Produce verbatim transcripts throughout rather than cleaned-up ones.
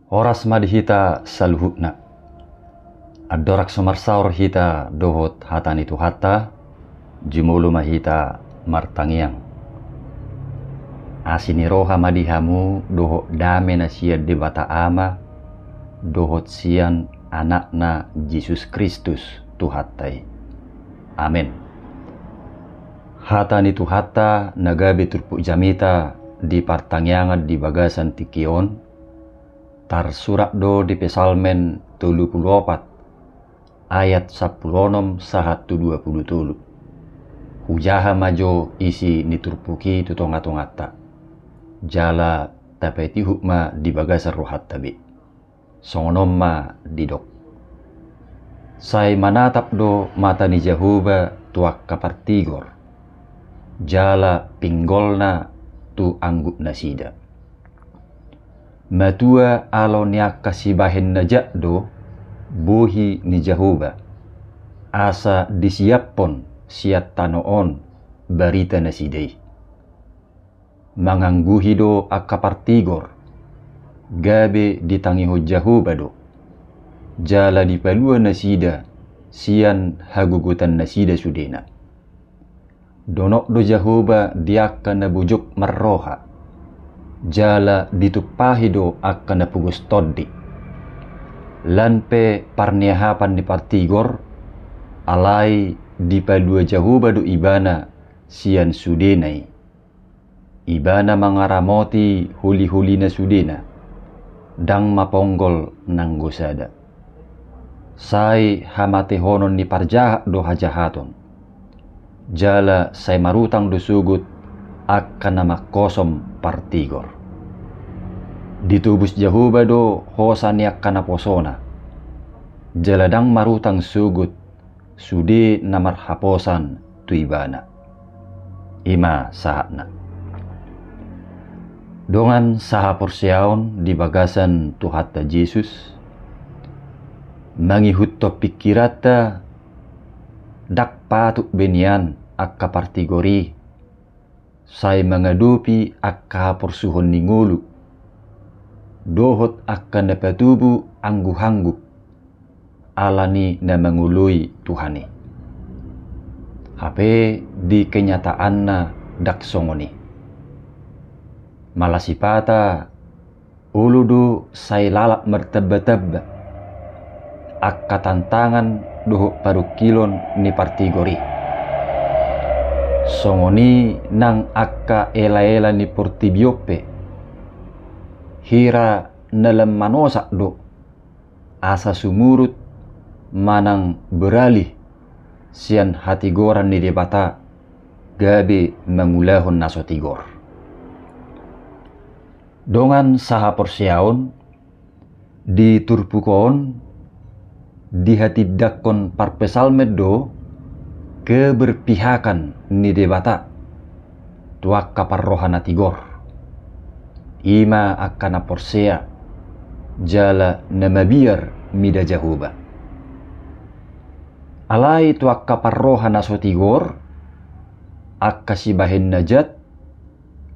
Horas ma di hita saluhutna. Andorang so marsaor hita dohot hata ni Tuhanta, jumolo ma hita martangiang. Asi ni roha ma di hamu dohot dame na sian Debata Ama dohot sian Anakna Jesus Kristus Tuhanta i. Amen. Hata ni Tuhanta na gabe turpuk jamita di partangiangan di bagasan tingki on, tarsurat do di Psalmen tolu pulu opat, ayat sampulu onom sahat tu dua pulu tolu. Hujaha ma jo isi ni turpuk i tu tongatonganta, jala tapaihut ma di bagasan rohanta be. Songon on ma didok: Sai manatap do mata ni Jahowa tu angka partigor, jala pinggolna tu angguknasida. Matua alo ni angka sibahen na jat do bohi ni Jahowa, asa disiaphon sian tano on baritanasida i. Mangangguhi do angka partigor, gabe ditangihon Jahowa do, jala dipalua nasida sian hagogotannasida sudena. Donok do Jahowa di angka na bujung marroha, jala ditumpahi do angka na pogos tondi. Lan pe parniahapan ni partigor, alai dipalua Jahowa do ibana sian sudena i. Ibana mangaramoti holiholina sudena, ndang maponggol nanggo sada. Sai hamatehonon ni parjahat do hajahaton, jala sai marutang do sogot angka na mangkosom partigor. Ditobus Jahowa do hosa ni angka naposona, jala ndang marutang sogot sude na marhaposan tu ibana. I ma sahatna. Dongan sahaporseaon di bagasan Tuhanta Jesus, mangihuthon pingkiranta, ndang patut be nian angka partigor i sai mangadopi angka haporsuhon ni ngolu dohot angka na patubu angguhangguk ala ni na mangoloi Tuhan i. Hape di kenyataanna ndang songon i. Mala sipata olo do sai lalap martambatamba angka tantangan dohot parungkilon ni partigor i. Songon i nang angka elaela ni portibi on pe, hira na lam manosak do asa sumurut manang beralih sian hatigoran ni Debata, gabe mangulahon na so tigor. Dongan sahaporseaon, di turpuk on dihatindangkon parpsalmen do keberpihakan ni Debata tu angka parroha na tigor, i ma angka na porsea jala na mabiar mida Jahowa. Alai tu angka parroha na so tigor, angka sibahen na jat,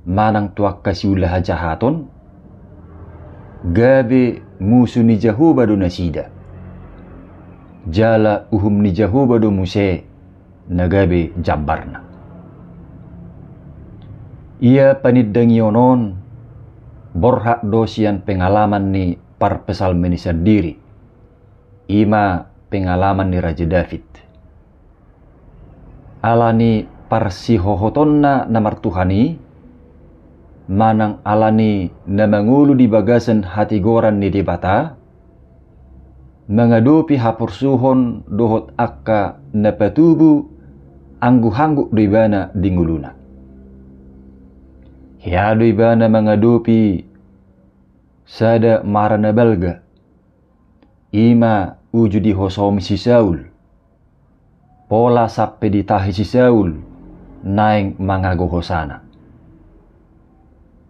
manang tu angka siula hajahaton, gabe musu ni Jahowa do nasida. Jala uhum ni Jahowa do muse na gabe jambarna. Ia panindangion on borhat do sian pengalaman ni parpsalmen i sandiri, i ma pengalaman ni Raja David. Ala ni parsihohotonna na martuhan i, manang ala ni na mangolu di bagasan hatigoran ni Debata, mangadopi haporsuhon dohot angka na patubu angguhangguk do ibana di ngoluna. Hea do ibana mangadopi sada mara na balga, i ma uju dihosomi si Saul, pola sampe ditahi si Saul naeng mangago hosana.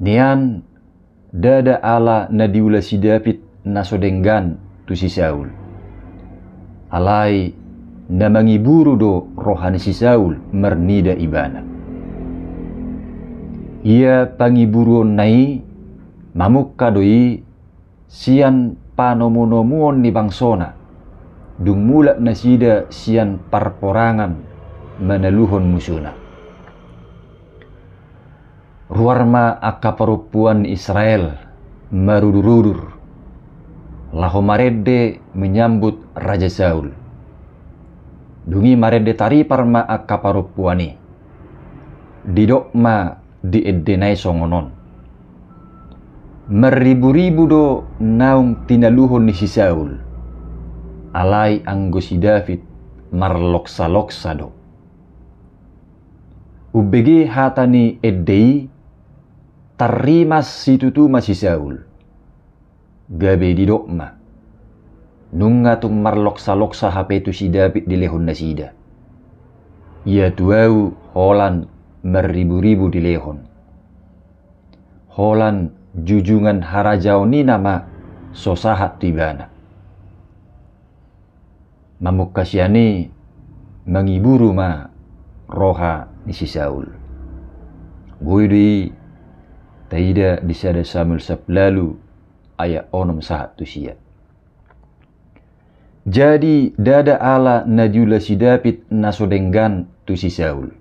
Nian ndada ala na diula si David na so denggan tu si Saul, alai na mangiburu do roha ni si Saul marnida ibana. Ia pangiburuonna i mamungka do i sian panomunomuon ni bangsona, dung mulak nasida sian parporangan manaluhon musuna. Ruar ma angka parompuan ni Israel marudurudur, laho marende menyambut Raja Saul. Dung i marende taripar ma angka parompuan i. Didok ma di endena i songon on: Marriburibu do naung tinaluhon ni si Saul, alai anggo si David marloksaloksa do. Umbege hata ni ende i, tarrimas situtu ma si Saul. Gabe didok ma: Nunga tung marloksaloksa hape tu si David dilehon nasida. Ia tu ahu holan marriburibu dilehon. Holan jujungan harajaon i nama so sahat tu ibana. Mamungka sian i mangiburu ma roha ni si Saul. Boi do i taida di sada Samuel sampulu ualu ayat onom sahat tu sia. Jadi ndada ala na diula si David na so denggan tu si Saul.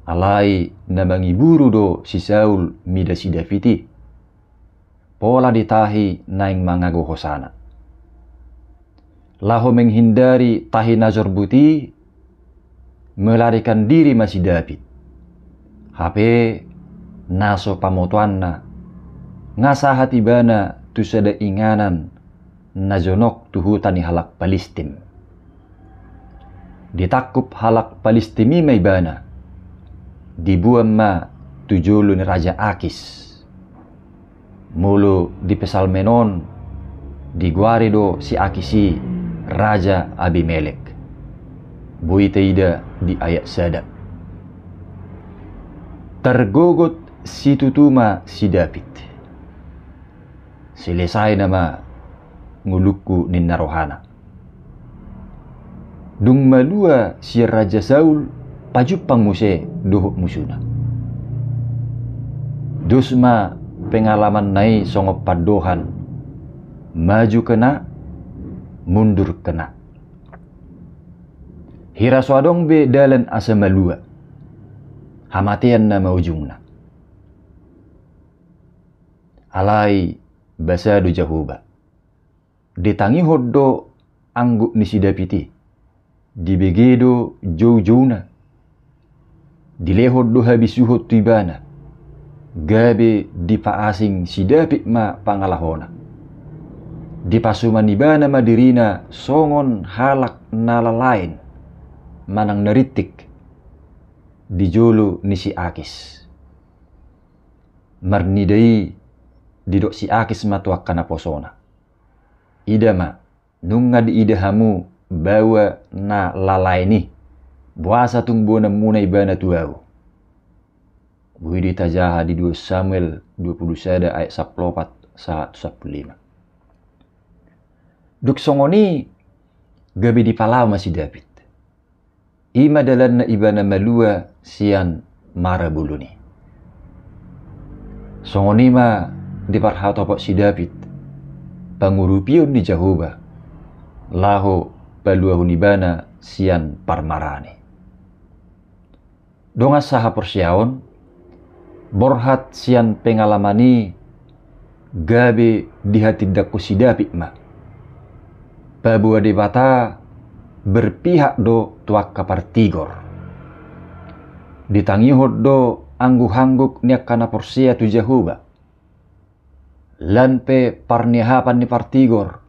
Alai na mangiburu do si Saul mida si David i. Pola ditahi naeng mangago hosana. Laho menghindari tahi na jorbut i, melarikan diri ma si David. Hape na so pamotoanna, nga sahat ibana tu sada inganan na jonok tu huta ni halak Palistim. Ditangkup halak Palistim i ma ibana, dibuan ma tu jolo ni Raja Akis. Molo di Psalmen on, digoari do si Akis i Raja Abimelek. Boi taida di ayat sada. Targogot situtu ma si David. Selesai nama ngolungku ninna rohana. Dung malua si Raja Saul, pajumpang muse dohot musuna. Dos ma pengalamanna i songon pandohan, maju kena, mundur kena. Hira so adong be dalan asa malua, hamatean nama ujungna. Alai basa do Jahowa. Ditangihon do anggup ni si David i. Dibege do joujouna. Dilehon do habisuhon tu ibana. Gabe dipaasing si David ma pangalahona. Dipasuman ibana ma dirina songon halak na lalaen manang na rintik di jolo ni si Akis. Marnida i didok si Akis ma tu angka naposona. Ida ma, nunga diida hamu baoa na lalaen i, boasa tung boanonmuna ibana tu ahu. Boi do i tajaha di dua Samuel dua pulu sada ayat sampulu opat sahat tu sampulu lima. Dung songon i gabe dipalao ma si David. I ma dalanna ibana malua sian mara bolon i. Songon i ma diparhatopot si David pangurupion ni Jahowa laho paluahon ibana sian parmaraan i. Dongan sahaporseaon, borhat sian pengalaman i gabe dihatindangkon si David ma. Paboa Debata berpihak do tu angka partigor. Ditangihon do angguhangguk ni angka na porsea tu Jahowa. Lan pe parniahapan ni partigor,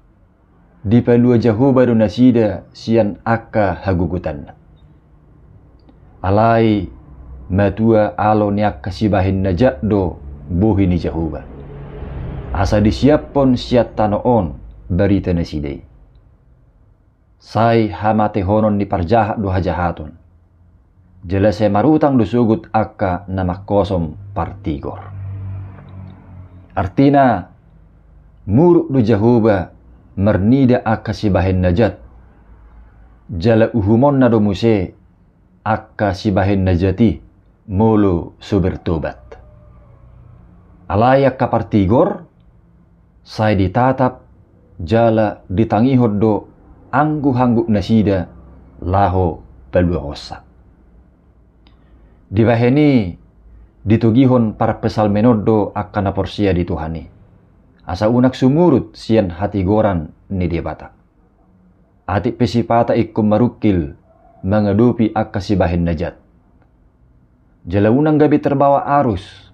dipalua Jahowa do nasida sian angka hagogotanna. Alai matua alo ni angka sibahen na jat do bohi ni Jahowa. Asa disiaphon sian tano on barita nasida i. Sai hamatehonon ni parjahat do hajahaton. Jala sai marutang do sogot angka na mangkosom partigor. Artina, muruk do Jahowa marnida angka sibahen na jat. Jala uhumonna do muse angka sibahen na jat i molo so bertobat. Alai angka partigor, Sai ditatap jala ditangihon do angguhangguk nasida laho paluahonsa. Dibahen i, ditogihon parpsalmen on do angka na porsea di Tuhan i, asa unang sumurut sian hatigoran ni Debata. Atik pe sipata ingkon marungkil mangadopi angka sibahen na jat. Jala unang gabe terbawa arus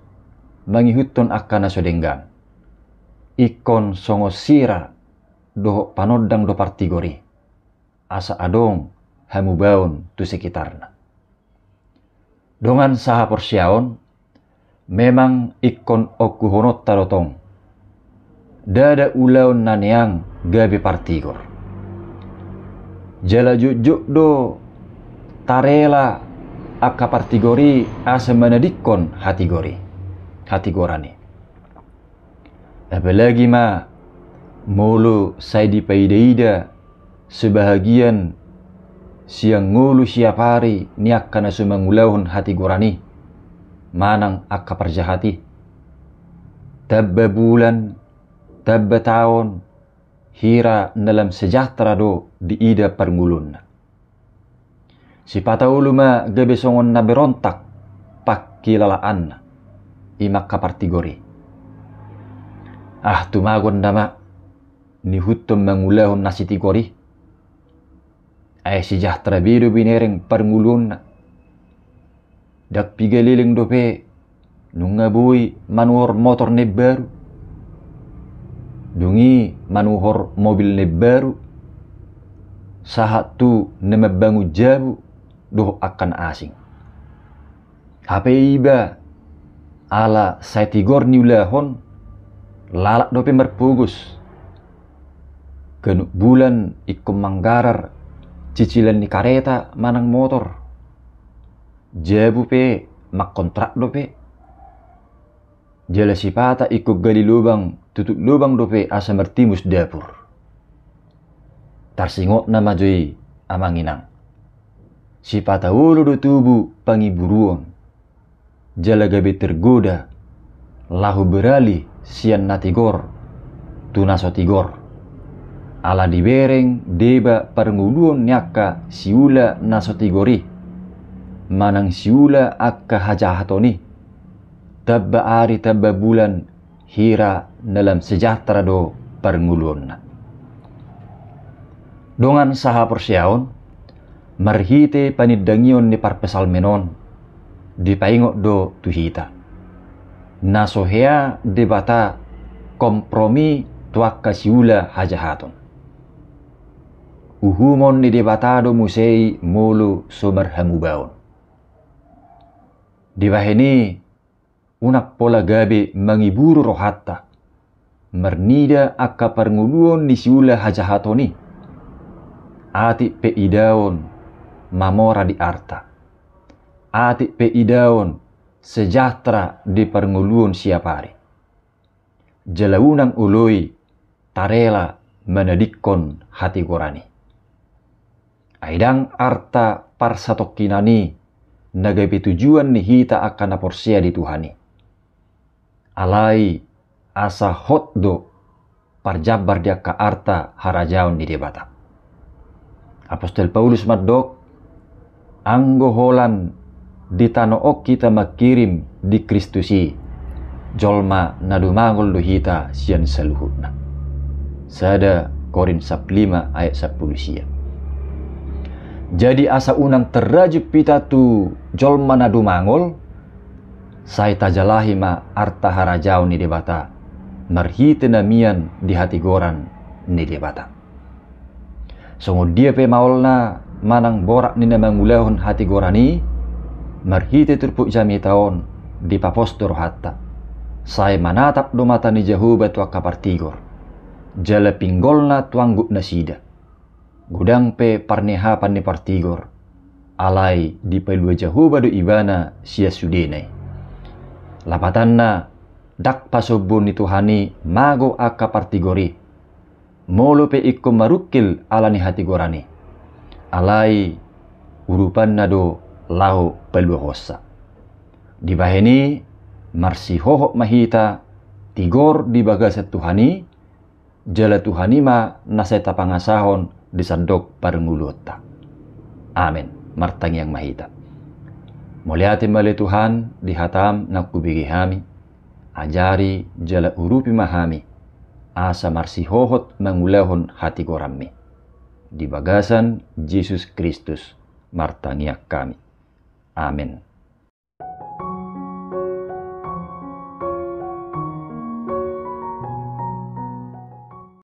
mangihuthon angka na so denggan. Ingkon songon sira dohot panondang do partigor i, asa adong hamubaon tu sekitarna. Dongan sahaporseaon, memang ingkon ongkuhononta do tong, ndada ulaon na neang gabe partigor. Jala jotjot do tarela angka partigor i asa manadingkon hatigor i, hatigoran i. Apalagi ma molo sai dipaidaida sebahagian sian ngolu siapari ni angka na so mangulahon hatigoran i manang angka parjahat i. Tamba bulan, tamba taon, hira na lam sejahtera do diida parngoluonna. Sipata olo ma gabe songon na berontak pangkilalaanna, i ma angka partigor i. Ah, tumagon nama nihuthon mangulahon na sitigor i. Ai sejahtera be do binereng parngoluonna. Ndang piga leleng dope nunga boi manuhor motor na imbaru. Dung i manuhor mobil na imbaru. Sahat tu na mambangun jabu dohot angka na asing. Hape iba ala sai tigor niulahon, lalap dope marpogos. Ganup bulan ingkon manggarar cicilan ni kareta manang motor. Jabu pe mangkontrak dope. Jala sipata ingkon gali lobang tutup lobang dope asa martimus dapur. Tarsingotna ma jo i amang inang. Sipata olo do tubu pangiburuon. Jala gabe tergoda laho beralih sian na tigor tu na so tigor. Ala dibereng deba parngoluon ni angka siula na so tigor i manang siula angka hajahaton i. Tamba ari tamba bulan hira na lam sejahtera do parngoluonna. Dongan sahaporseaon, marhite panindangion ni parpsalmen on, dipaingot do tu hita, na so hea Debata kompromi tu angka siula hajahaton. Uhumon ni Debata do muse i molo so marhamubaon. Dibahen i, unang pola gabe mangiburu rohanta marnida angka parngoluon ni siula hajahaton i. Atik pe idaon mamora di arta, atik pe idaon sejahtera di parngoluon siapari. Jala unang oloi tarela manadingkon hatigoran i. Ai ndang arta parsatongkinan i na gabe tujuan ni hita angka na porsea di Tuhan i. Alai asa hot do parjambar di angka arta harajaon ni Debata. Apostel Paulus mandok, anggo holan di tano on hita mangkirim di Kristus i, jolma na dumangol do hita sian saluhutna. Sada Korint sampulu lima ayat sampulu sia. Jadi asa unang terrajup hita tu jolma na dumangol, sai tajalahi ma arta harajaon ni Debata marhite na mian di hatigoran ni Debata. Songon dia pe maolna manang borat ni na mangulahon hatigoran i, marhite turpuk jamita on dipapos do rohanta. Sai manatap do mata ni Jahowa tu angka partigor, jala pinggolna tu angguk nasida. Godang pe parnehapan ni partigor, alai dipalua Jahowa do ibana sian sudena i. Lapatanna, ndang pasombuon ni Tuhan i mago angka partigor i, molo pe ingkon marungkil ala ni hatigoran i. Alai urupanna do laho paluahonsa. Dibahen i, marsihohot ma hita tigor di bagasan Tuhan i, jala Tuhan i ma na sai tapangasahon di sandok parngoluonta. Amen. Martangiang ma hita. Mauliate ma ale Tuhan di hataM na hubege hami, ajari jala urupi ma hami, asa marsihohot mangulahon hatigoranMi. Di bagasan Jesus Kristus martangiang hami. Amen.